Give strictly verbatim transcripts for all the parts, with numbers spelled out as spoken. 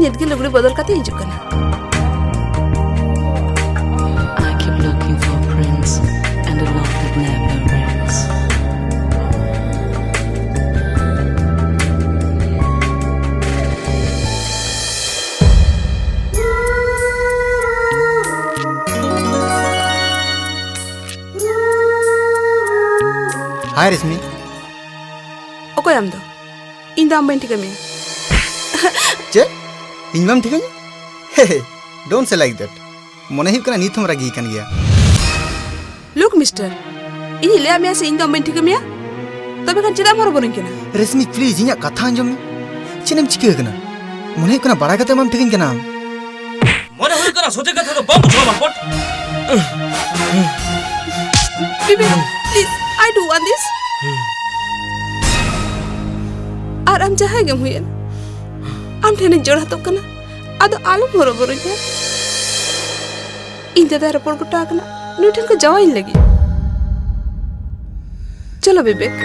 ᱱᱤᱛ ᱜᱮ ᱞᱩᱜᱽᱲᱤ ᱵᱚᱫᱚᱞ ᱠᱟᱛᱮ ᱦᱤᱡᱩᱜ ᱠᱟᱱᱟ᱾ I keep looking for prince and a love that never ends. Hi Rashmi. ᱚᱠᱚᱭ ᱟᱢ ᱫᱚ? ᱤᱧ ᱫᱚ ᱟᱢ ᱵᱟᱹᱧ ᱴᱷᱤᱠᱟᱹ ᱢᱮᱭᱟ᱾ ᱪᱮᱫ? ᱤᱧ ᱵᱟᱢ ᱴᱷᱤᱠᱟᱹᱧᱟ? Hey, don't say like that. ᱢᱚᱱᱮ ᱦᱩᱭᱩᱜ ᱠᱟᱱᱟ ᱱᱤᱛ ᱦᱚᱸᱢ ᱨᱟᱹᱜᱤ ᱠᱟᱱ ᱜᱮᱭᱟ᱾ Look mister, ᱤᱧᱤᱧ ᱞᱟᱹᱭᱟᱫ ᱢᱮᱭᱟ ᱥᱮ ᱤᱧ ᱫᱚ ᱟᱢ ᱵᱟᱹᱧ ᱴᱷᱤᱠᱟᱹ ᱢᱮᱭᱟ? ᱛᱚᱵᱮ ᱠᱷᱟᱱ ᱪᱮᱫᱟᱜ ᱮᱢ ᱦᱚᱨᱚᱵᱚᱨᱚᱧ ᱠᱟᱱᱟ? ᱨᱮᱥᱢᱤ, please, ᱤᱧᱟᱜ ᱠᱟᱛᱷᱟ ᱟᱸᱡᱚᱢ ᱢᱮ᱾ ᱪᱮᱫ ᱮᱢ ᱪᱤᱠᱟᱹ ᱟᱠᱟᱱᱟ? ᱢᱚᱱᱮ ᱦᱩᱭᱩᱜ ᱠᱟᱱᱟ ᱵᱟᱲᱟᱭ ᱠᱟᱛᱮ ᱵᱟᱢ ᱴᱷᱤᱠᱟᱹᱧ ᱠᱟᱱᱟ ᱟᱢ᱾ ᱢᱚᱱᱮ ᱦᱩᱭᱩᱜ ᱠᱟᱱᱟ ᱥᱚᱡᱷᱮ ᱠᱟᱛᱷᱟ ᱫᱚ ᱵᱟᱢ ᱵᱩᱡᱷᱟᱹᱣᱟ, ᱢᱟᱨᱯᱚᱴ᱾ Vivek, please, I do want this. ᱟᱨ ᱟᱢ ᱡᱟᱦᱟᱸᱭ ᱜᱮᱢ ᱦᱩᱭᱮᱱ, ᱟᱢ ᱴᱷᱮᱱᱤᱧ ᱡᱚᱲ ᱦᱟᱛᱚᱜ ᱠᱟᱱᱟ, ᱟᱫᱚ ᱟᱞᱚᱢ ᱦᱚᱨᱚᱵᱚᱨᱚᱧᱟ᱾ ᱤᱧ ᱫᱟᱫᱟᱭ ᱨᱚᱯᱚᱲ ᱜᱚᱴᱟ ᱟᱠᱟᱱᱟ ᱱᱩᱭ ᱴᱷᱮᱱ ᱠᱚ ᱡᱟᱶᱟᱭᱤᱧ ᱞᱟᱹᱜᱤᱫ᱾ ᱪᱚᱞᱚ ᱵᱤᱵᱮᱠ᱾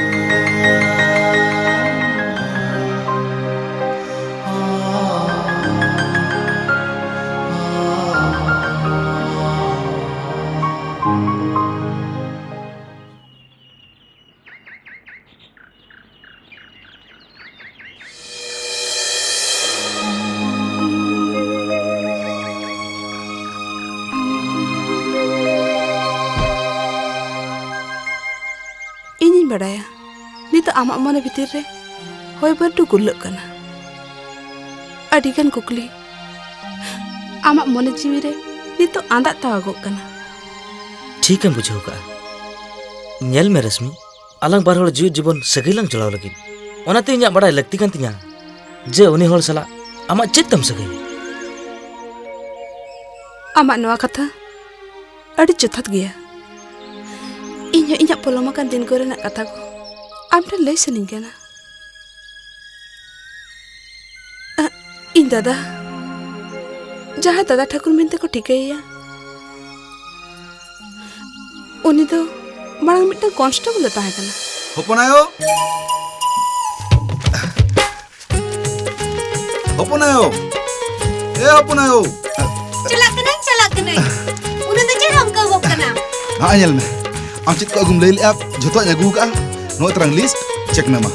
ᱤᱧᱤᱧ ᱵᱟᱰᱟᱭᱟ, ᱱᱤᱛᱚᱜ ᱟᱢᱟᱜ ᱢᱚᱱᱮ ᱵᱷᱤᱛᱤᱨ ᱨᱮ ᱦᱚᱭ ᱵᱟᱹᱨᱰᱩ ᱜᱩᱨᱞᱟᱹᱜ ᱠᱟᱱᱟ᱾ ᱟᱹᱰᱤᱜᱟᱱ ᱠᱩᱠᱞᱤ ᱟᱢᱟᱜ ᱢᱚᱱᱮ ᱡᱤᱣᱤ ᱨᱮ ᱱᱤᱛᱚᱜ ᱟᱸᱫᱟᱜ ᱛᱟᱣᱟᱜᱚᱜ ᱠᱟᱱᱟ᱾ ᱴᱷᱤᱠᱮᱢ ᱵᱩᱡᱷᱟᱹᱣ ᱠᱟᱜᱼᱟ᱾ ᱧᱮᱞ ᱢᱮ ᱨᱮᱥᱢᱤ, ᱟᱞᱟᱝ ᱵᱟᱨ ᱦᱚᱲ ᱡᱤᱣᱤ ᱡᱤᱵᱚᱱ ᱥᱟᱹᱜᱟᱹᱭ ᱞᱟᱝ ᱡᱚᱲᱟᱣ ᱞᱟᱹᱜᱤᱫ᱾ ᱚᱱᱟᱛᱮ ᱤᱧᱟᱜ ᱵᱟᱰᱟᱭ ᱞᱟᱹᱠᱛᱤ ᱠᱟᱱ ᱛᱤᱧᱟ ᱡᱮ ᱩᱱᱤ ᱦᱚᱲ ᱥᱟᱞᱟᱜ ᱟᱢᱟᱜ ᱪᱮᱫ ᱛᱟᱢ ᱥᱟᱹᱜᱟᱹᱭ? ᱟᱢᱟᱜ ᱱᱚᱣᱟ ᱠᱟᱛᱷᱟ ᱟᱹᱰᱤ ᱡᱚᱛᱷᱟᱛ ᱜᱮᱭᱟ᱾ ᱤᱧ ᱦᱚᱸ ᱤᱧᱟᱜ ᱯᱚᱞᱚᱢ ᱟᱠᱟᱱ ᱫᱤᱱ ᱠᱚᱨᱮᱱᱟᱜ ᱠᱟᱛᱷᱟ ᱠᱚ ᱟᱢ ᱴᱷᱮᱱ ᱞᱟᱹᱭ ᱥᱟᱱᱟᱧ ᱠᱟᱱᱟ᱾ ᱟᱜ, ᱤᱧ ᱫᱟᱫᱟ, ᱡᱟᱦᱟᱸᱭ ᱫᱟᱫᱟ ᱴᱷᱟᱹᱠᱩᱨ ᱢᱮᱱᱛᱮ ᱠᱚ ᱴᱷᱤᱠᱟᱹᱭᱮᱭᱟ, ᱩᱱᱤ ᱫᱚ ᱢᱟᱲᱟᱝ ᱢᱤᱫᱴᱟᱝ ᱠᱚᱱᱥᱴᱮᱵᱚᱞ ᱮ ᱛᱟᱦᱮᱸ ᱠᱟᱱᱟ᱾ ᱦᱚᱯᱚᱱ ᱟᱭᱳ! ᱦᱚᱯᱚᱱ ᱟᱭᱳ! ᱮ ᱦᱚᱯᱚᱱ ᱟᱭᱳ᱾ ᱪᱟᱞᱟᱜ ᱠᱟᱹᱱᱟᱹᱧ, ᱪᱟᱞᱟᱜ ᱠᱟᱹᱱᱟᱹᱧ᱾ ᱩᱱᱟᱹᱜ ᱫᱚ ᱪᱮᱫ ᱦᱚᱸ ᱠᱟᱹᱣᱜᱚᱜ ᱠᱟᱱᱟ? ᱱᱟᱦᱟᱜ ᱧᱮᱞ ᱢᱮ, ᱟᱢ ᱪᱮᱫ ᱠᱚ ᱟᱹᱜᱩᱢ ᱞᱟᱹᱭ ᱞᱮᱜᱼᱟ, ᱡᱷᱚᱛᱚᱣᱟᱜ ᱤᱧ ᱟᱹᱜᱩ ᱟᱠᱟᱜᱼᱟ᱾ ᱱᱚᱜᱼᱚᱭ ᱛᱟᱨᱟᱝ list, check ᱢᱮ ᱢᱟ᱾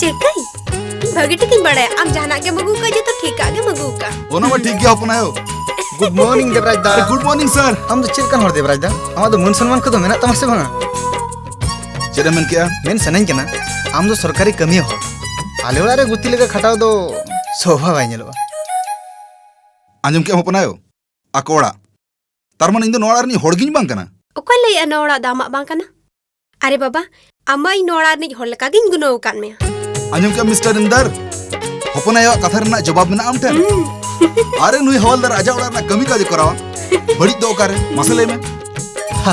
Check ᱟᱹᱧ? ᱤᱧ ᱵᱷᱟᱹᱜᱤ ᱴᱷᱤᱠᱤᱧ ᱵᱟᱲᱟᱭᱟ, ᱟᱢ ᱡᱟᱦᱟᱱᱟᱜ ᱜᱮᱢ ᱟᱹᱜᱩ ᱟᱠᱟᱫ, ᱡᱚᱛᱚ ᱴᱷᱤᱠᱟᱜ ᱜᱮᱢ ᱟᱹᱜᱩ ᱟᱠᱟᱫ᱾ ᱚᱱᱟ ᱢᱟ ᱴᱷᱤᱠ ᱜᱮᱭᱟ ᱦᱚᱯᱚᱱ ᱟᱭᱳ᱾ Good morning ᱫᱮᱵᱨᱟᱡᱽ ᱫᱟ᱾ Good morning sir. ᱟᱢ ᱫᱚ ᱪᱮᱫ ᱞᱮᱠᱟᱱ ᱦᱚᱲ ᱫᱮᱵᱨᱟᱡᱽ ᱫᱟ? ᱟᱢᱟᱜ ᱫᱚ ᱢᱟᱹᱱ ᱥᱚᱱᱢᱟᱱ ᱠᱚᱫᱚ ᱢᱮᱱᱟᱜ ᱛᱟᱢᱟ ᱥᱮ ᱵᱟᱝᱟ? ᱪᱮᱫ ᱮᱢ ᱢᱮᱱ ᱠᱮᱜᱼᱟ? ᱢᱮᱱ ᱥᱟᱱᱟᱧ ᱠᱟᱱᱟ, ᱟᱢ ᱫᱚ ᱥᱚᱨᱠᱟᱨᱤ ᱠᱟᱹᱢᱤᱭᱟᱹ ᱦᱚᱲ, ᱟᱞᱮ ᱚᱲᱟᱜ ᱨᱮ ᱜᱩᱛᱤ ᱞᱮᱠᱟ ᱠᱷᱟᱴᱟᱣ ᱫᱚ ᱥᱳᱵᱷᱟ ᱵᱟᱭ ᱧᱮᱞᱚᱜᱼᱟ᱾ ᱟᱸᱡᱚᱢ ᱠᱮᱜᱼᱟᱢ ᱦᱚᱯᱚᱱ ᱟᱭᱳ? ᱟᱠᱚ ᱚᱲᱟᱜ᱾ ᱛᱟᱨ ᱢᱟᱱᱮ ᱤᱧ ᱫᱚ ᱱᱚᱣᱟ ᱚᱲᱟᱜ ᱨᱤᱱᱤᱡ ᱦᱚᱲ ᱜᱤᱧ ᱵᱟᱝ ᱠᱟᱱᱟ? ᱚᱠᱚᱭ ᱞᱟᱹᱭᱮᱜᱼᱟ ᱱᱚᱣᱟ ᱚᱲᱟᱜ ᱫᱚ ᱟᱢᱟᱜ ᱵᱟᱝ ᱠᱟᱱᱟ? ᱟᱨᱮ ᱵᱟᱵᱟ, ᱟᱢ ᱢᱟ ᱤᱧ ᱱᱚᱣᱟ ᱚᱲᱟᱜ ᱨᱤᱱᱤᱡ ᱦᱚᱲ ᱞᱮᱠᱟ ᱜᱤᱧ ᱜᱩᱱᱟᱹᱣ ᱟᱠᱟᱫ ᱢᱮᱭᱟ᱾ ᱟᱸᱡᱚᱢ ᱠᱮᱜᱼᱟᱢ ᱢᱤᱥᱴᱟᱨ ᱤᱱᱫᱟᱨ? ᱦᱚᱯᱚᱱ ᱟᱭᱳᱣᱟᱜ ᱠᱟᱛᱷᱟ ᱨᱮᱱᱟᱜ ᱡᱚᱵᱟᱵ ᱢᱮᱱᱟᱜᱼᱟ ᱟᱢ ᱴᱷᱮᱱ? ᱦᱩᱸ᱾ ᱟᱨᱮ ᱱᱩᱭ ᱦᱚᱣᱟᱞᱫᱟᱨ ᱟᱡᱟᱜ ᱚᱲᱟᱜ ᱨᱮᱱᱟᱜ ᱠᱟᱹᱢᱤ ᱠᱟᱡᱽ ᱮ ᱠᱚᱨᱟᱣᱟ, ᱵᱟᱹᱲᱤᱡ ᱫᱚ ᱚᱠᱟᱨᱮ? ᱢᱟᱥᱮ ᱞᱟᱹᱭ ᱢᱮ᱾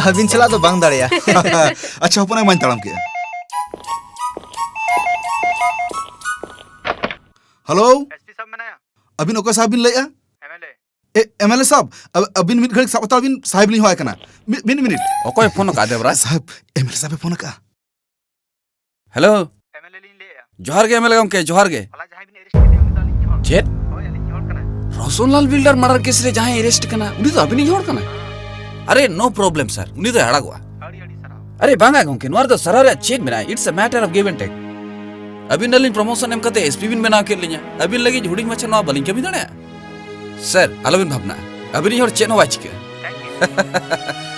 ᱟᱹᱵᱤᱱ ᱥᱟᱞᱟᱜ ᱫᱚ ᱵᱟᱝ ᱫᱟᱲᱮᱭᱟᱜᱼᱟ᱾ ᱟᱪᱪᱷᱟ ᱦᱚᱯᱚᱱ ᱟᱭᱳ, ᱢᱟᱧ ᱛᱟᱲᱟᱢ ᱠᱮᱜᱼᱟ᱾ ᱦᱮᱞᱳ᱾ ᱮᱥ ᱯᱤ ᱥᱟᱵ ᱢᱮᱱᱟᱭᱟ? ᱟᱹᱵᱤᱱ ᱚᱠᱚᱭ ᱥᱟᱦᱮᱵ ᱵᱤᱱ ᱞᱟᱹᱭᱮᱜᱼᱟ? ᱮᱢ L A. A, M L A ᱥᱟᱦᱮᱵ, ᱟ-, ᱟᱹᱵᱤᱱ ᱢᱤᱫ ᱜᱷᱟᱹᱲᱤᱡ ᱥᱟᱵ ᱦᱟᱛᱟᱲ ᱵᱤᱱ, ᱥᱟᱦᱮᱵ ᱞᱤᱧ ᱦᱚᱦᱚᱣᱟᱭ ᱠᱟᱱᱟ᱾ ᱢᱤᱫ, ᱢᱤᱫ ᱢᱤᱱᱤᱴ᱾ ᱚᱠᱚᱭ ᱯᱷᱳᱱ ᱟᱠᱟᱫ ᱫᱮᱵᱽᱨᱟᱡᱽ? ᱥᱟᱦᱮᱵ, ᱮᱢ ᱮᱞ ᱮ ᱥᱟᱦᱮᱵ ᱮ ᱯᱷᱳᱱ ᱟᱠᱟᱫᱼᱟ᱾ ᱦᱮᱞᱳ᱾ ᱮᱢ ᱮᱞ ᱮ ᱞᱤᱧ ᱞᱟᱹᱭᱮᱫᱼᱟ᱾ ᱡᱚᱦᱟᱨ ᱜᱮ ᱮᱢ ᱮᱞ ᱮ ᱜᱚᱢᱠᱮ, ᱡᱚᱦᱟᱨ ᱜᱮ᱾ ᱦᱚᱞᱟ ᱡᱟᱦᱟᱸᱭ ᱵᱤᱱ arrest ᱠᱮᱫᱮᱭᱟ, ᱩᱱᱤ ᱫᱚ ᱟᱹᱞᱤᱧ ᱦᱚᱲ᱾ ᱪᱮᱫ? ᱦᱳᱭ, ᱟᱹᱞᱤᱧ ᱦᱚᱲ ᱠᱟᱱᱟᱭ᱾ ᱨᱚᱥᱚᱱᱞᱟᱞ ᱵᱤᱞᱰᱟᱨ ᱢᱟᱨᱰᱟᱨ ᱠᱮᱥ ᱨᱮ ᱡᱟᱦᱟᱸᱭ arrest ᱠᱟᱱᱟ, ᱩᱱᱤ ᱫᱚ ᱟᱹᱵᱤᱱᱤᱡ ᱦᱚᱲ ᱠᱟᱱᱟᱭ? ᱟᱨᱮ, no problem sir, ᱩᱱᱤ ᱫᱚᱭ ᱟᱲᱟᱜᱚᱜᱼᱟ᱾ ᱟᱹᱰᱤ ᱟᱹᱰᱤ ᱥᱟᱨᱦᱟᱣ᱾ ᱟᱨᱮ ᱵᱟᱝᱟ ᱜᱚᱢᱠᱮ, ᱱᱚᱣᱟ ᱨᱮᱫᱚ ᱥᱟᱨᱦᱟᱣ ᱨᱮᱭᱟᱜ ᱪᱮᱫ ᱢᱮᱱᱟᱜᱼᱟ? It's a matter of give and take. ᱟᱹᱵᱤᱱ ᱟᱹᱞᱤᱧ promotion ᱮᱢ ᱠᱟᱛᱮ ᱮᱥ ᱯᱤ ᱵᱤᱱ ᱵᱮᱱᱟᱣ ᱠᱮᱫ ᱞᱤᱧᱟ, ᱟᱹᱵᱤᱱ ᱞᱟᱹᱜᱤᱫ ᱦᱩᱰᱤᱧ ᱢᱟᱪᱷᱟ ᱱᱚᱣᱟ ᱵᱟᱹᱞᱤᱧ ᱠᱟᱹᱢᱤ ᱫᱟᱲᱮᱭᱟᱜᱼᱟ? Sir, ᱟᱞᱚᱵᱤᱱ ᱵᱷᱟᱵᱽᱱᱟᱜᱼᱟ, ᱟᱹᱵᱤᱱᱤᱡ ᱦᱚᱲ ᱪᱮᱫ ᱦᱚᱸ ᱵᱟᱭ ᱪᱤᱠᱟᱹᱜᱼᱟ᱾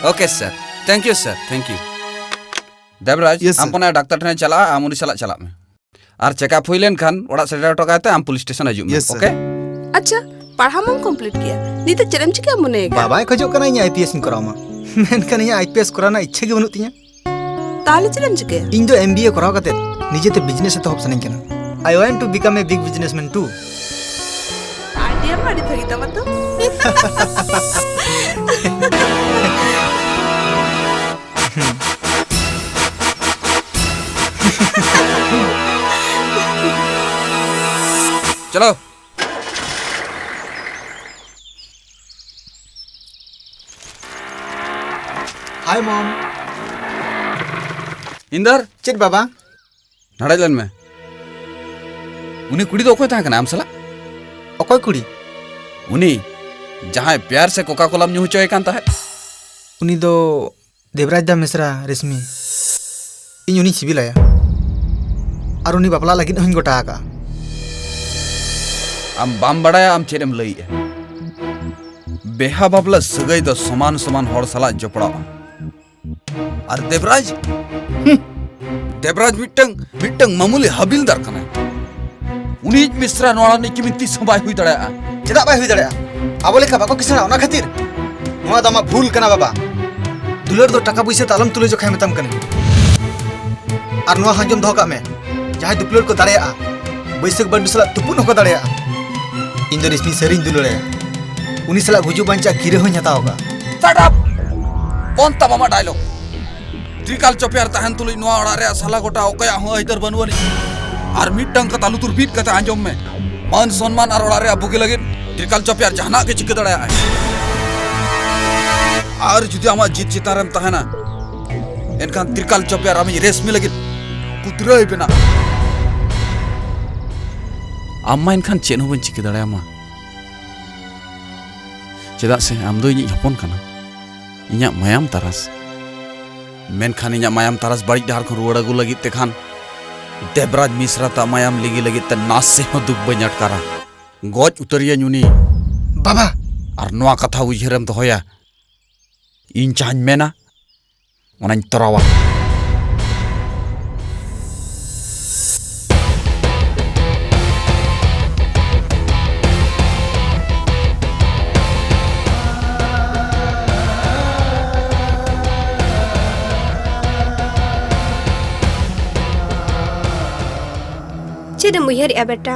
Okay sir, thank you sir, thank you. ᱫᱮᱵᱽᱨᱟᱡᱽ, yes sir. ᱟᱢ ᱯᱚᱱᱟ ᱰᱟᱠᱛᱟᱨ ᱴᱷᱮᱱ ᱪᱟᱞᱟᱜᱼᱟ, ᱟᱢ ᱩᱱᱤ ᱥᱟᱞᱟᱜ ᱪᱟᱞᱟᱜ ᱢᱮ᱾ ᱟᱨ check up ᱦᱩᱭ ᱞᱮᱱᱠᱷᱟᱱ ᱚᱲᱟᱜ ᱥᱮᱴᱮᱨ ᱦᱚᱴᱚ ᱠᱟᱭᱛᱮ ᱟᱢ police station ᱦᱤᱡᱩᱜ ᱢᱮ, yes sir. Okay? ᱟᱪᱪᱷᱟ, ᱯᱟᱲᱦᱟᱣ ᱢᱟᱢ complete ᱠᱮᱜᱼᱟ, ᱱᱤᱛᱚᱜ ᱪᱮᱫ ᱮᱢ ᱪᱤᱠᱟᱹᱭᱟ ᱢᱚᱱᱮ ᱟᱠᱟᱫ? ᱵᱟᱵᱟᱭ ᱠᱷᱚᱡᱚᱜ ᱠᱟᱱᱟ ᱤᱧ ᱟᱭ ᱯᱤ ᱮᱥ ᱤᱧ ᱠᱚᱨᱟᱣ ᱢᱟ, ᱢᱮᱱᱠᱷᱟᱱ ᱤᱧᱟᱹᱜ ᱟᱭ ᱯᱤ ᱮᱥ ᱠᱚᱨᱟᱣ ᱨᱮᱱᱟᱜ ᱤᱪᱪᱷᱟᱹ ᱜᱮ ᱵᱟᱹᱱᱩᱜ ᱛᱤᱧᱟᱹ᱾ ᱛᱟᱦᱞᱮ ᱪᱮᱫ ᱮᱢ ᱪᱤᱠᱟᱹᱭᱟ? ᱤᱧ ᱫᱚ ᱮᱢ ᱵᱤ ᱮ ᱠᱚᱨᱟᱣ ᱠᱟᱛᱮ ᱱᱤᱡᱮᱛᱮ business ᱮᱛᱚᱦᱚᱵ ᱥᱟᱱᱟᱧ ᱠᱟᱱᱟ᱾ I want to become a big businessman too. Idea ᱢᱟ ᱟᱹᱰᱤ ᱵᱷᱟᱹᱜᱤ ᱛᱟᱢᱟ ᱛᱚ᱾ ᱪᱚᱞᱚ᱾ Hi mom. ᱤᱱᱫᱟᱨ᱾ ᱪᱮᱫ ᱵᱟᱵᱟ? ᱱᱟᱲᱟᱡ ᱞᱮᱱ ᱢᱮ᱾ ᱩᱱᱤ ᱠᱩᱲᱤ ᱫᱚ ᱚᱠᱚᱭ ᱛᱟᱦᱮᱸ ᱠᱟᱱᱟ ᱟᱢ ᱥᱟᱞᱟᱜ? ᱚᱠᱚᱭ ᱠᱩᱲᱤ? ᱩᱱᱤ, ᱡᱟᱦᱟᱸᱭ ᱯᱮᱭᱟᱨ ᱥᱮ ᱠᱳᱠᱟ ᱠᱳᱞᱟᱢ ᱧᱩ ᱦᱚᱪᱚᱭᱮ ᱠᱟᱱ ᱛᱟᱦᱮᱸᱫ᱾ ᱩᱱᱤ ᱫᱚ ᱫᱮᱵᱽᱨᱟᱡᱽ ᱫᱟ ᱢᱤᱥᱨᱟ, ᱨᱮᱥᱢᱤ᱾ ᱤᱧ ᱩᱱᱤᱧ ᱥᱤᱵᱤᱞᱟᱭᱟ᱾ ᱟᱨ ᱩᱱᱤ ᱵᱟᱯᱞᱟ ᱞᱟᱹᱜᱤᱫ ᱦᱚᱸᱧ ᱜᱚᱴᱟ ᱟᱠᱟᱫᱼᱟ᱾ ᱟᱢ ᱵᱟᱢ ᱵᱟᱲᱟᱭᱟ ᱟᱢ ᱪᱮᱫ ᱮᱢ ᱞᱟᱹᱭᱮᱜᱼᱟ᱾ ᱵᱮᱦᱟ ᱵᱟᱯᱞᱟ ᱥᱟᱹᱜᱟᱹᱭ ᱫᱚ ᱥᱚᱢᱟᱱ ᱥᱚᱢᱟᱱ ᱦᱚᱲ ᱥᱟᱞᱟᱜ ᱡᱚᱯᱲᱟᱣᱼᱟ᱾ ᱟᱨ ᱫᱮᱵᱽᱨᱟᱡᱽ? ᱦᱩᱸ᱾ ᱫᱮᱵᱽᱨᱟᱡᱽ ᱢᱤᱫᱴᱟᱝ, ᱢᱤᱫᱴᱟᱝ ᱢᱟᱢᱩᱞᱤ ᱦᱟᱵᱤᱞᱫᱟᱨ ᱠᱟᱱᱟᱭ᱾ ᱩᱱᱤᱭᱤᱡ ᱢᱤᱥᱨᱟ ᱱᱚᱣᱟ ᱨᱤᱱᱤᱡ ᱠᱤᱢᱤᱱ ᱛᱤᱥ ᱦᱚᱸ ᱵᱟᱭ ᱦᱩᱭ ᱫᱟᱲᱮᱭᱟᱜᱼᱟ᱾ ᱪᱮᱫᱟᱜ ᱵᱟᱭ ᱦᱩᱭ ᱫᱟᱲᱮᱭᱟᱜᱼᱟ? ᱟᱵᱚ ᱞᱮᱠᱟ ᱵᱟᱠᱚ ᱠᱤᱥᱟᱹᱬᱟ ᱚᱱᱟ ᱠᱷᱟᱹᱛᱤᱨ? ᱱᱚᱣᱟ ᱫᱚ ᱟᱢᱟᱜ ᱵᱷᱩᱞ ᱠᱟᱱᱟ ᱵᱟᱵᱟ᱾ ᱫᱩᱞᱟᱹᱲ ᱫᱚ ᱴᱟᱠᱟ ᱯᱩᱭᱥᱟᱹ ᱛᱮ ᱟᱞᱚᱢ ᱛᱩᱞᱟᱹ ᱡᱚᱠᱷᱟᱭ ᱢᱮᱛᱟᱢ ᱠᱟᱹᱱᱟᱹᱧ᱾ ᱟᱨ ᱱᱚᱣᱟ ᱦᱚᱸ ᱟᱸᱡᱚᱢ ᱫᱚᱦᱚ ᱠᱟᱜ ᱢᱮ, ᱡᱟᱦᱟᱸᱭ ᱫᱩᱯᱞᱟᱹᱲ ᱠᱚ ᱫᱟᱲᱮᱭᱟᱜᱼᱟ, ᱵᱟᱹᱭᱥᱟᱹᱠᱷ ᱵᱟᱹᱱᱰᱩ ᱥᱟᱞᱟᱜ ᱛᱩᱯᱩᱫ ᱦᱚᱸᱠᱚ ᱫᱟᱲᱮᱭᱟᱜᱼᱟ᱾ ᱤᱧ ᱫᱚ ᱨᱮᱥᱢᱤ ᱥᱟᱹᱨᱤᱧ ᱫᱩᱞᱟᱹᱲᱟᱭᱟ᱾ ᱩᱱᱤ ᱥᱟᱞᱟᱜ ᱜᱩᱡᱩᱜ ᱵᱟᱧᱪᱟᱜ ᱠᱤᱨᱟᱹ ᱦᱚᱸᱧ ᱦᱟᱛᱟᱣ ᱟᱠᱟᱫᱼᱟ᱾ Shut up! ᱵᱚᱱᱫ ᱛᱟᱢ ᱟᱢᱟᱜ dialogue᱾ ᱛᱨᱤᱠᱟᱞ ᱪᱚᱯᱮᱭᱟᱨ ᱛᱟᱦᱮᱱ ᱛᱩᱞᱩᱡ ᱱᱚᱣᱟ ᱚᱲᱟᱜ ᱨᱮᱭᱟᱜ ᱥᱟᱞᱟ ᱜᱚᱴᱟ ᱚᱠᱚᱭᱟᱜ ᱦᱚᱸ ᱟᱹᱭᱫᱟᱹᱨ ᱵᱟᱹᱱᱩᱜ ᱟᱹᱱᱤᱡ᱾ ᱟᱨ ᱢᱤᱫᱴᱟᱝ ᱠᱟᱛᱷᱟ ᱞᱩᱛᱩᱨ ᱵᱤᱫ ᱠᱟᱛᱮ ᱟᱸᱡᱚᱢ ᱢᱮ, ᱢᱟᱹᱱ ᱥᱚᱱᱢᱟᱱ ᱟᱨ ᱚᱲᱟᱜ ᱨᱮᱭᱟᱜ ᱵᱩᱜᱤ ᱞᱟᱹᱜᱤᱫ ᱛᱨᱤᱠᱟᱞ ᱪᱚᱯᱮᱭᱟᱨ ᱡᱟᱦᱟᱱᱟᱜ ᱜᱮ ᱪᱤᱠᱟᱹ ᱫᱟᱲᱮᱭᱟᱜᱼᱟᱭ᱾ ᱟᱨ ᱡᱩᱫᱤ ᱟᱢᱟᱜ ᱡᱤᱫ ᱪᱮᱛᱟᱱ ᱨᱮᱢ ᱛᱟᱦᱮᱱᱟ, ᱮᱱᱠᱷᱟᱱ ᱛᱨᱤᱠᱟᱞ ᱪᱚᱯᱮᱭᱟᱨ ᱟᱢᱤᱡ ᱨᱮᱥᱢᱤ ᱞᱟᱹᱜᱤᱫ ᱯᱩᱛᱨᱟᱹᱭ ᱵᱮᱱᱟᱜᱼᱟ᱾ ᱟᱢ ᱢᱟ ᱮᱱᱠᱷᱟᱱ ᱪᱮᱫ ᱦᱚᱸ ᱵᱟᱹᱧ ᱪᱤᱠᱟᱹ ᱫᱟᱲᱮᱭᱟᱢᱟ, ᱪᱮᱫᱟᱜ ᱥᱮ ᱟᱢ ᱫᱚ ᱤᱧᱤᱡ ᱦᱚᱯᱚᱱ ᱠᱟᱱᱟᱢ, ᱤᱧᱟᱹᱜ ᱢᱟᱭᱟᱢ ᱛᱟᱨᱟᱥ᱾ ᱢᱮᱱᱠᱷᱟᱱ ᱤᱧᱟᱹᱜ ᱢᱟᱭᱟᱢ ᱛᱟᱨᱟᱥ ᱵᱟᱹᱲᱤᱡ ᱰᱟᱦᱟᱨ ᱠᱷᱚᱱ ᱨᱩᱣᱟᱹᱲ ᱟᱹᱜᱩ ᱞᱟᱹᱜᱤᱫ ᱛᱮ ᱠᱷᱟᱱ ᱫᱮᱵᱽᱨᱟᱡᱽ ᱢᱤᱥᱨᱟ ᱛᱟᱜ ᱢᱟᱭᱟᱢ ᱞᱤᱸᱜᱤ ᱞᱟᱹᱜᱤᱫ ᱛᱮ ᱱᱟᱥᱮ ᱦᱚᱸ ᱫᱩᱠ ᱵᱟᱹᱧ ᱟᱴᱠᱟᱨᱟ᱾ ᱜᱚᱡ ᱩᱛᱟᱹᱨᱤᱭᱟᱹᱧ ᱩᱱᱤ᱾ ᱵᱟᱵᱟ! ᱟᱨ ᱱᱚᱣᱟ ᱠᱟᱛᱷᱟ ᱩᱭᱦᱟᱹᱨᱮᱢ ᱫᱚᱦᱚᱭᱟ, ᱤᱧ ᱡᱟᱦᱟᱸᱧ ᱢᱮᱱᱟ, ᱚᱱᱟᱧ ᱛᱚᱨᱟᱣᱟ᱾ ᱪᱮᱫ ᱮᱢ ᱩᱭᱦᱟᱹᱨᱮᱜᱼᱟ ᱵᱮᱴᱟ?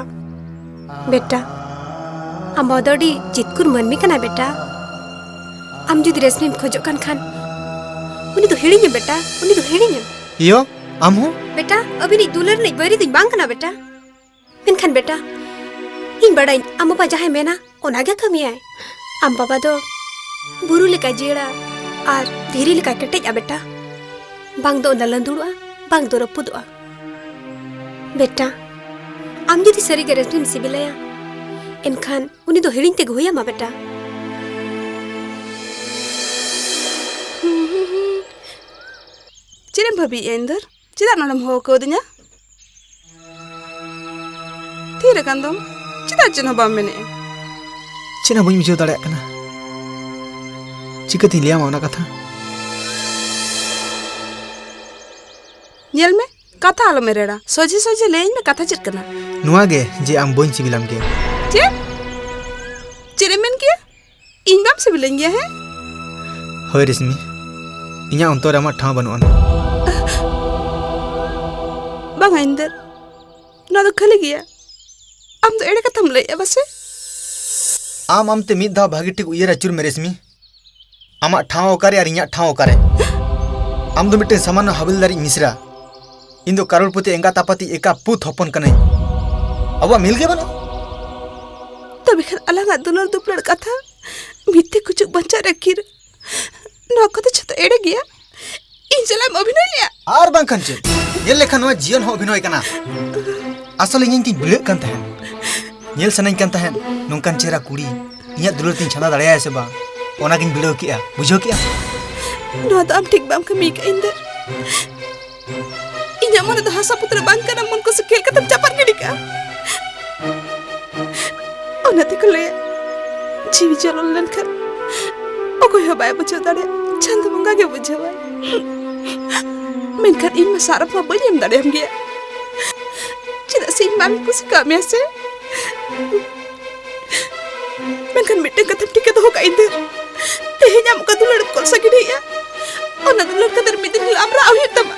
ᱵᱮᱴᱟ, ᱟᱢ ᱵᱟᱵᱟ ᱫᱚ ᱟᱹᱰᱤ ᱡᱤᱛᱠᱩᱨ ᱢᱟᱹᱱᱢᱤ ᱠᱟᱱᱟᱭ ᱵᱮᱴᱟ᱾ ᱟᱢ ᱡᱩᱫᱤ ᱨᱮᱥᱢᱤᱢ ᱠᱷᱚᱡᱚᱜ ᱠᱟᱱ ᱠᱷᱟᱱ, ᱩᱱᱤ ᱫᱚ ᱦᱤᱲᱤᱧᱮᱢ ᱵᱮᱴᱟ, ᱩᱱᱤ ᱫᱚ ᱦᱤᱲᱤᱧᱮᱢ᱾ ᱤᱭᱳ, ᱟᱢ ᱦᱚᱸ? ᱵᱮᱴᱟ, ᱟᱹᱵᱤᱱᱤᱡ ᱫᱩᱞᱟᱹᱲ ᱨᱤᱱᱤᱡ ᱵᱟᱹᱭᱨᱤ ᱫᱚᱧ ᱵᱟᱝ ᱠᱟᱱᱟ ᱵᱮᱴᱟ᱾ ᱢᱮᱱᱠᱷᱟᱱ ᱵᱮᱴᱟ, ᱤᱧ ᱵᱟᱰᱟᱭᱟᱹᱧ ᱟᱢ ᱵᱟᱵᱟ ᱡᱟᱦᱟᱸᱭ ᱢᱮᱱᱟ ᱚᱱᱟ ᱜᱮ ᱠᱟᱹᱢᱤᱭᱟᱭ᱾ ᱟᱢ ᱵᱟᱵᱟ ᱫᱚ ᱵᱩᱨᱩ ᱞᱮᱠᱟ ᱡᱤᱭᱟᱹᱲᱟ ᱟᱨ ᱫᱷᱤᱨᱤ ᱞᱮᱠᱟ ᱠᱮᱴᱮᱡᱼᱟ ᱵᱮᱴᱟ᱾ ᱵᱟᱝ ᱫᱚ ᱚᱱᱟ ᱞᱟᱹᱸᱫᱩᱲᱚᱜᱼᱟ, ᱵᱟᱝ ᱫᱚ ᱨᱟᱹᱯᱩᱫᱚᱜᱼᱟ᱾ ᱵᱮᱴᱟ, ᱟᱢ ᱡᱩᱫᱤ ᱥᱟᱹᱨᱤᱜᱮ ᱨᱮᱥᱢᱤᱢ ᱥᱤᱵᱤᱞᱟᱭᱟ, ᱮᱱᱠᱷᱟᱱ ᱩᱱᱤ ᱫᱚ ᱦᱤᱲᱤᱧ ᱛᱮᱜᱮ ᱦᱩᱭ ᱟᱢᱟ ᱵᱮᱴᱟ᱾ ᱪᱮᱫ ᱮᱢ ᱵᱷᱟᱹᱵᱤᱭᱮᱫᱼᱟ ᱤᱱᱫᱚᱨ? ᱪᱮᱫᱟᱜ ᱱᱚᱰᱮᱢ ᱦᱚᱦᱚ ᱠᱟᱣᱫᱤᱧᱟ? ᱛᱷᱤᱨ ᱟᱠᱟᱱ ᱫᱚᱢ? ᱪᱮᱫᱟᱜ ᱪᱮᱫ ᱦᱚᱸ ᱵᱟᱢ ᱢᱮᱱᱮᱫᱼᱟ? ᱪᱮᱫ ᱦᱚᱸ ᱵᱟᱹᱧ ᱵᱩᱡᱷᱟᱹᱣ ᱫᱟᱲᱮᱭᱟᱜ ᱠᱟᱱᱟ᱾ ᱪᱤᱠᱟᱹᱛᱤᱧ ᱞᱟᱹᱭᱟᱢᱟ ᱚᱱᱟ ᱠᱟᱛᱷᱟ? ᱧᱮᱞ ᱢᱮ, ᱠᱟᱛᱷᱟ ᱟᱞᱚᱢ ᱮᱨᱮᱲᱟ᱾ ᱥᱚᱡᱷᱮ ᱥᱚᱡᱷᱮ ᱞᱟᱹᱭᱟᱹᱧ ᱢᱮ, ᱠᱟᱛᱷᱟ ᱪᱮᱫ ᱠᱟᱱᱟ? ᱱᱚᱣᱟ ᱜᱮ ᱡᱮ ᱟᱢ ᱵᱟᱹᱧ ᱥᱤᱵᱤᱞᱟᱢ ᱜᱮᱭᱟ᱾ ᱪᱮᱫ? ᱪᱮᱫ ᱮᱢ ᱢᱮᱱ ᱠᱮᱭᱟ? ᱤᱧ ᱵᱟᱢ ᱥᱤᱵᱤᱞᱟᱹᱧ ᱜᱮᱭᱟ, ᱦᱮᱸ? ᱦᱳᱭ ᱨᱮᱥᱢᱤ, ᱤᱧᱟᱹᱜ ᱚᱱᱛᱚᱨ ᱨᱮ ᱟᱢᱟᱜ ᱴᱷᱟᱶ ᱵᱟᱹᱱᱩᱜ ᱟᱱᱟ᱾ ᱵᱟᱝᱟ ᱤᱱᱫᱚᱨ, ᱱᱚᱣᱟ ᱫᱚ ᱠᱷᱟᱹᱞᱤ ᱜᱮᱭᱟ᱾ ᱟᱢ ᱫᱚ ᱮᱲᱮ ᱠᱟᱛᱷᱟᱢ ᱞᱟᱹᱭᱮᱜᱼᱟ ᱵᱟᱥᱮ? ᱟᱢ ᱟᱢᱛᱮ ᱢᱤᱫ ᱫᱷᱟᱣ ᱵᱷᱟᱹᱜᱤ ᱴᱷᱤᱠ ᱩᱭᱦᱟᱹᱨ ᱟᱹᱪᱩᱨ ᱢᱮ ᱨᱮᱥᱢᱤ᱾ ᱟᱢᱟᱜ ᱴᱷᱟᱶ ᱚᱠᱟᱨᱮ ᱟᱨ ᱤᱧᱟᱹᱜ ᱴᱷᱟᱶ ᱚᱠᱟᱨᱮ? ᱟᱢ ᱫᱚ ᱢᱤᱫᱴᱟᱝ ᱥᱟᱢᱟᱱᱱᱚ ᱦᱟᱵᱤᱞᱫᱟᱨᱤᱡ ᱢᱤᱥᱨᱟ᱾ ᱤᱧ ᱫᱚ ᱠᱟᱨᱳᱲᱯᱚᱛᱤ ᱮᱸᱜᱟᱛ ᱟᱯᱟᱛᱤᱡ ᱮᱠᱟ ᱯᱩᱛ ᱦᱚᱯᱚᱱ ᱠᱟᱹᱱᱟᱹᱧ᱾ ᱟᱵᱚᱣᱟᱜ ᱢᱤᱞ ᱜᱮ ᱵᱟᱹᱱᱩᱜᱼᱟ᱾ ᱛᱚᱵᱮ ᱠᱷᱟᱱ ᱟᱞᱟᱝᱟᱜ ᱫᱩᱞᱟᱹᱲ ᱫᱩᱯᱞᱟᱹᱲ ᱠᱟᱛᱷᱟ, ᱢᱤᱫ ᱛᱮ ᱠᱩᱪᱩᱜ ᱵᱟᱧᱪᱟᱜ ᱨᱮ ᱠᱤᱨ, ᱱᱚᱣᱟ ᱠᱚᱫᱚ ᱡᱷᱚᱛᱚ ᱮᱲᱮ ᱜᱮᱭᱟ᱾ ᱤᱧ ᱥᱟᱞᱟᱜ ᱮᱢ ᱚᱵᱷᱤᱱᱚᱭ ᱞᱮᱭᱟ? ᱟᱨ ᱵᱟᱝᱠᱷᱟᱱ ᱪᱮᱫ? ᱧᱮᱞ ᱞᱮᱠᱷᱟᱱ ᱱᱚᱣᱟ ᱡᱤᱭᱚᱱ ᱦᱚᱸ ᱚᱵᱷᱤᱱᱚᱭ ᱠᱟᱱᱟ᱾ ᱟᱥᱚᱞ ᱤᱧ ᱤᱧ ᱛᱤᱧ ᱵᱷᱤᱲᱟᱹᱜ ᱠᱟᱱ ᱛᱟᱦᱮᱸᱱ᱾ ᱧᱮᱞ ᱥᱟᱱᱟᱧ ᱠᱟᱱ ᱛᱟᱦᱮᱸᱱ ᱱᱚᱝᱠᱟᱱ ᱪᱮᱦᱨᱟ ᱠᱩᱲᱤ ᱤᱧᱟᱹᱜ ᱫᱩᱞᱟᱹᱲ ᱛᱤᱧ ᱪᱷᱟᱸᱫᱟ ᱫᱟᱲᱮᱭᱟᱭᱟ ᱥᱮ ᱵᱟᱝ, ᱚᱱᱟᱜᱤᱧ ᱵᱤᱰᱟᱹᱣ ᱠᱮᱜᱼᱟ᱾ ᱵᱩᱡᱷᱟᱹᱣ ᱠᱮᱜᱼᱟ? ᱱᱚᱣᱟ ᱫᱚ ᱟᱢ ᱴᱷᱤᱠ ᱵᱟᱢ ᱠᱟᱹᱢᱤ ᱠᱟᱜᱼᱟ ᱤᱧ ᱫᱚ᱾ ᱤᱧᱟᱹᱜ ᱢᱚᱱᱮ ᱫᱚ ᱦᱟᱥᱟ ᱯᱩᱛᱲᱟᱹ ᱵᱟᱝ ᱠᱟᱱᱟ, ᱢᱚᱱ ᱠᱩᱥᱤ ᱠᱷᱮᱞ ᱠᱟᱛᱮᱢ ᱪᱟᱯᱟᱫ ᱜᱤᱰᱤ ᱠᱟᱜᱼᱟ᱾ ᱚᱱᱟ ᱛᱮᱠᱚ ᱞᱟᱹᱭᱟ, ᱡᱤᱣᱤ ᱡᱚᱞᱚᱱ ᱞᱮᱱᱠᱷᱟᱱ ᱚᱠᱚᱭ ᱦᱚᱸ ᱵᱟᱭ ᱵᱩᱡᱷᱟᱹᱣ ᱫᱟᱲᱮᱭᱟᱜᱼᱟ, ᱪᱟᱸᱫᱚ ᱵᱚᱸᱜᱟ ᱜᱮ ᱵᱩᱡᱷᱟᱹᱣᱟᱭ᱾ ᱢᱮᱱᱠᱷᱟᱱ ᱤᱧ ᱢᱟ ᱥᱟᱨᱟᱯ ᱢᱟ ᱵᱟᱹᱧ ᱮᱢ ᱫᱟᱲᱮᱭᱟᱢ ᱜᱮᱭᱟ, ᱪᱮᱫᱟᱜ ᱥᱮ ᱤᱧ ᱢᱟᱢᱤᱧ ᱠᱩᱥᱤ ᱠᱟᱜ ᱢᱮᱭᱟ ᱥᱮ᱾ ᱢᱮᱱᱠᱷᱟᱱ ᱢᱤᱫᱴᱟᱝ ᱠᱟᱛᱷᱟᱢ ᱴᱷᱤᱠᱟᱹ ᱫᱚᱦᱚ ᱠᱟᱜᱼᱟ ᱤᱱᱫᱚᱨ, ᱛᱮᱦᱮᱧ ᱟᱢ ᱚᱠᱟ ᱫᱩᱞᱟᱹᱲᱮᱢ ᱠᱚᱞᱥᱟ ᱜᱤᱰᱤᱭᱮᱜᱼᱟ, ᱚᱱᱟ ᱫᱩᱞᱟᱹᱲ ᱠᱷᱟᱹᱛᱤᱨ ᱢᱤᱫ ᱫᱤᱱ ᱦᱤᱞᱳᱜ ᱟᱢ ᱨᱟᱜ ᱦᱩᱭᱩᱜ ᱛᱟᱢᱟ᱾